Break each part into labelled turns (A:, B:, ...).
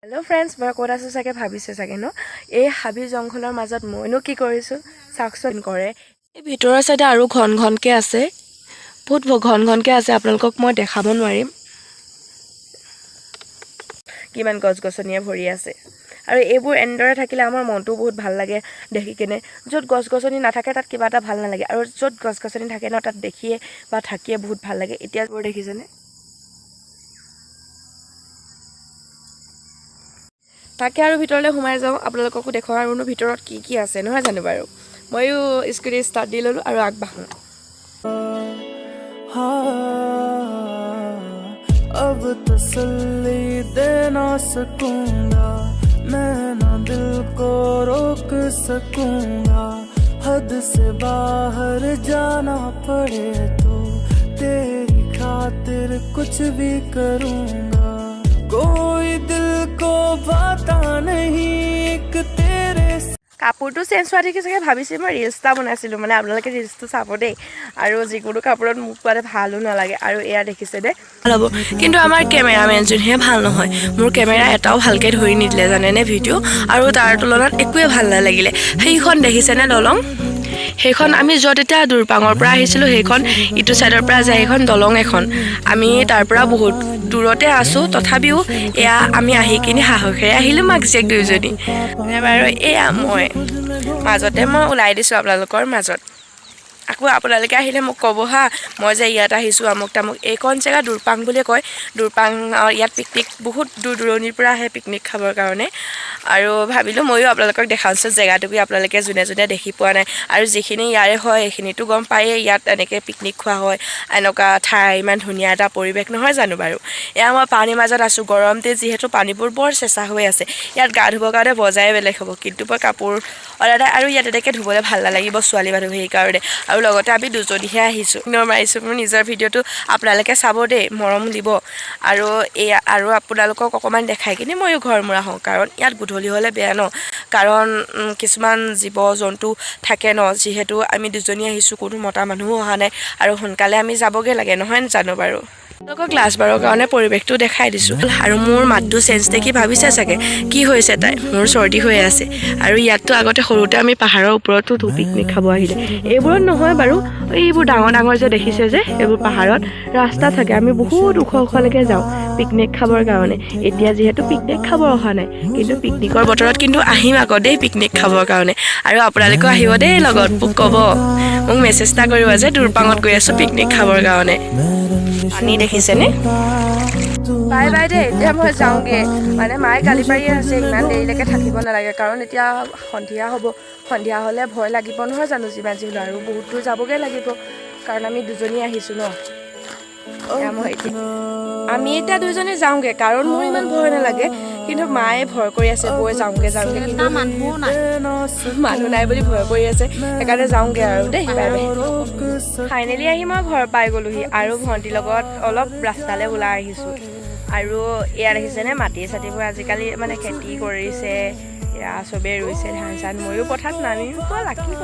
A: Hello' friends, মই ক'ত আছোঁ চাগে ভাবিছে চাগে ন? এই হাবি জংঘলৰ মাজত মইনো কি কৰিছোঁ চাওকচোন। কৰে এই ভিতৰৰ চাইডে আৰু ঘন ঘনকৈ আছে, বহুত ঘন ঘনকৈ আছে, আপোনালোকক মই দেখাব নোৱাৰিম। কিমান গছ গছনিয়ে ভৰি আছে আৰু এইবোৰ এনেদৰে থাকিলে আমাৰ মনটোও বহুত ভাল লাগে দেখি কেনে। য'ত গছ গছনি নাথাকে তাত কিবা এটা ভাল নালাগে, আৰু য'ত গছ গছনি থাকে ন তাত দেখিয়ে বা থাকিয়ে বহুত ভাল লাগে। এতিয়া বোৰ দেখিছেনে? তাকে আৰু ভিতৰলৈ সোমাই যাওঁ, আপোনালোককো দেখুৱাওঁ আৰুনো ভিতৰত কি কি আছে, নহয় জানো বাৰু? ময়ো স্কুটি ষ্টাৰ্ট দি ল'লোঁ আৰু আগবাঢ়োঁ।
B: हाँ, अब तसल्ली दे ना सकूंगा मैं, ना दिल को रोक सकूंगा। हद से बाहर जाना पड़े तो तेरी खातिर कुछ भी करूंगा। कोई दिल को भाता नहीं एक तेरे
A: কাপোৰটো চেঞ্জ হোৱা দেখি চাগে ভাবিছে মই ৰিলচ এটা বনাইছিলোঁ, মানে আপোনালোকে ৰিলচটো চাব দেই। আৰু যিকোনো কাপোৰত মোক পোৱাতে ভালো নালাগে। আৰু এয়া দেখিছে দেই, ভাল হ'ব, কিন্তু আমাৰ কেমেৰামেনজনহে ভাল নহয়। মোৰ কেমেৰা এটাও ভালকৈ ধৰি নিদিলে জানেনে ভিডিঅ', আৰু তাৰ তুলনাত একোৱে ভাল নালাগিলে। সেইখন দেখিছেনে দলং? সেইখন আমি য'ত এতিয়া দুৰপাঙৰ পৰা আহিছিলোঁ, সেইখন ইটো ছাইডৰ পৰা যায় সেইখন দলং এখন। আমি তাৰ পৰা বহুত দূৰতে আছোঁ, তথাপিও এয়া আমি আহি কিনি সাহসেৰে আহিলোঁ মাক জীয়েক দুয়োজনী। বাৰু এয়া মই মাজতে মই ওলাই দিছোঁ আপোনালোকৰ মাজত। আকৌ আপোনালোকে আহিলে মোক ক'ব হা, মই যে ইয়াত আহিছোঁ আমুক তামুক। এইকণ জেগা দুৰপাং বুলিয়ে কয়। দুৰপাং ইয়াত পিকনিক বহুত দূৰ দূৰণিৰ পৰা আহে পিকনিক খাবৰ কাৰণে। আৰু ভাবিলোঁ ময়ো আপোনালোকক দেখাওঁচোন জেগাটুকুৰি, আপোনালোকে যোনে যোনে দেখি পোৱা নাই আৰু যিখিনি ইয়াৰে হয় সেইখিনিতো গম পায়েই ইয়াত এনেকৈ পিকনিক খোৱা হয়। এনেকুৱা ঠাই, ইমান ধুনীয়া এটা পৰিৱেশ, নহয় জানো বাৰু? এয়া মই পানীৰ মাজত আছোঁ। গৰমতে যিহেতু পানীবোৰ বৰ চেঁচা হৈ আছে, ইয়াত গা ধুবৰ কাৰণে মজাই বেলেগ হ'ব। কিন্তু মই কাপোৰ অৰ্ডাৰ আৰু ইয়াত এনেকৈ ধুবলৈ ভাল নালাগিব ছোৱালী মানুহ, সেইকাৰণে। আৰু লগতে আমি দুজনীহে আহিছোঁ। মাৰিছোঁ মোৰ নিজৰ ভিডিঅ'টো, আপোনালোকে চাব দেই, মৰম দিব। আৰু এয়া আৰু আপোনালোকক অকণমান দেখাই কিনি ময়ো ঘৰমুৱা হওঁ, কাৰণ ইয়াত গধূলি হ'লে বেয়া ন, কাৰণ কিছুমান জীৱ জন্তু থাকে ন। যিহেতু আমি দুজনী আহিছোঁ, কোনো মতা মানুহো অহা নাই, আৰু সোনকালে আমি যাবগৈ লাগে, নহয় জানো বাৰু? আপোনালোকক লাষ্টবাৰৰ কাৰণে পৰিৱেশটো দেখাই দিছোঁ। আৰু মোৰ মাতটো চেঞ্জ দেখি ভাবিছে চাগে কি হৈছে তাই, মোৰ চৰ্দি হৈ আছে। আৰু ইয়াততো আগতে সৰুতে আমি পাহাৰৰ ওপৰতো পিকনিক খাব আহিলে, এইবোৰত নহয় বাৰু, এইবোৰ ডাঙৰ ডাঙৰ যে দেখিছে যে এইবোৰ পাহাৰত ৰাস্তা থাকে, আমি বহুত ওখ ওখলৈকে যাওঁ পিকনিক খাবৰ কাৰণে। এতিয়া যিহেতু পিকনিক খাব অহা নাই, কিন্তু পিকনিকৰ বতৰত কিন্তু আহিম আকৌ দেই পিকনিক খাবৰ কাৰণে। আৰু আপোনালোকেও আহিব দেই লগত, মোক ক'ব, মোক মেছেজ এটা কৰিব যে দুৰপাঙত গৈ আছোঁ পিকনিক খাবৰ কাৰণে। পানী দেখিছেনে? বাই বাই দেই, এতিয়া মই যাওঁগৈ। মানে মায়ে গালি পাৰি আছে, ইমান দেৰিলৈকে থাকিব নালাগে, কাৰণ এতিয়া সন্ধিয়া হ'ব, সন্ধিয়া হ'লে ভয় লাগিব, নহয় জানো? যিমান যি হ'লেও আৰু বহুত দূৰ যাবগৈ লাগিব, কাৰণ আমি দুজনী আহিছোঁ ন। এয়া মই এতিয়া আমি এতিয়া দুজনী যাওঁগৈ, কাৰণ মোৰ ইমান ভয় নালাগে, কিন্তু মায়ে ভয় কৰি আছে, বৈ যাওঁগৈ যাওঁগৈ, কিন্তু
C: মানুহো নাই,
A: মানুহ নাই বুলি ভয় কৰি আছে, সেইকাৰণে যাওঁগৈ আৰু দেই, বাই বাই। ফাইনেলি আহি মই ঘৰ পাই গ'লোহি আৰু ভণ্টিৰ লগত অলপ ৰাস্তালৈ ওলাই আহিছোঁ। আৰু ইয়াত দেখিছেনে মাটি চাটিবোৰ আজিকালি মানে খেতি কৰিছে, এয়া চবেই ৰুইছে ধান চান, ময়ো পথাৰত নামিব লাগিব।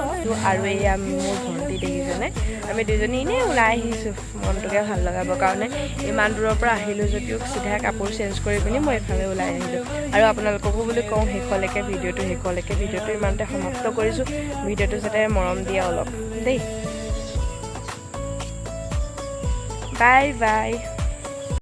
A: আৰু এয়া মোৰ ভণ্টি দেখিছেনে, আমি দুজনী এনেই ওলাই আহিছোঁ মনটোকে ভাল লগাবৰ কাৰণে। ইমান দূৰৰ পৰা আহিলোঁ যদিও চিধা কাপোৰ চেঞ্জ কৰি পিনি মই এইফালে ওলাই আহিলোঁ। আৰু আপোনালোককো বুলি কওঁ, শেষলৈকে ভিডিঅ'টো ইমানতে সমাপ্ত কৰিছোঁ। ভিডিঅ'টো যাতে মৰম দিয়ে অলপ দেই। Bye bye.